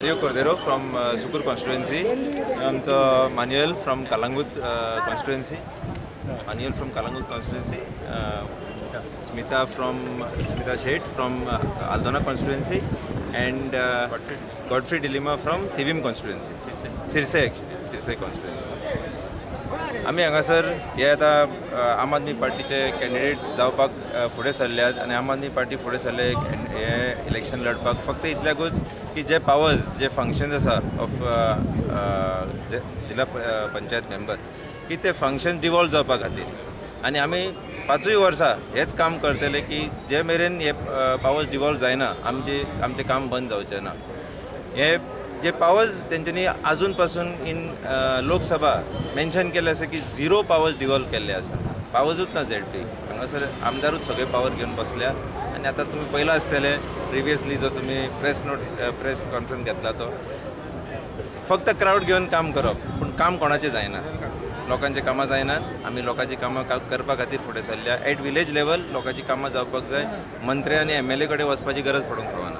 Mario Cordeiro from Sukur constituency, आमचो Manuel from Calangute constituency, Manuel from Calangute constituency, Smita from Smita Shet from Aldona constituency and Godfrey D'Lima from Thivim constituency, Sirse actually, Sirse constituency. आमी हांगासर हे आतां आम आदमी पार्टीचे candidate जावपाक फुडें सरल्यात आनी आम आदमी पार्टी फुडें सरले हे इलेक्शन लढपाक फक्त इतल्याकूच की जे पावर्स जे फंक्शन्स आसा ऑफ जिल्हा पंचायत मेंबर की ते फंक्शन डिवॉल्व जावपा खातीर आनी आमी 5 वर्सां हेच काम करतले की जे मेरेन हे पावर्स डिवॉल्व जायना आमचे आमचें काम बंद जावचें ना. हे जे पावर्स तेंच्यांनी आजून पासून इन लोकसभा मेन्शन केल्ले आसा की 0 पावर्स डिवॉल्व केल्ले आसा, पावर्सूच ना झेडपी हांगासर आमदारूच सगळे पावर घेवन बसल्या. आनी आतां तुमी पयलां आसतले प्रिवियसली जो तुमी प्रेस नोट प्रेस कॉन्फरन्स घेतला तो फक्त क्रावड घेवन काम करप, पूण काम कोणाचें जायना, लोकांचें कामां जायना. आमी लोकांची कामां करपा खातीर फुडें सरल्या. एट विलेज लेवल लोकांची कामां जावपाक जाय, मंत्री आनी एमएलए कडेन वचपाची गरज पडूंक फावना.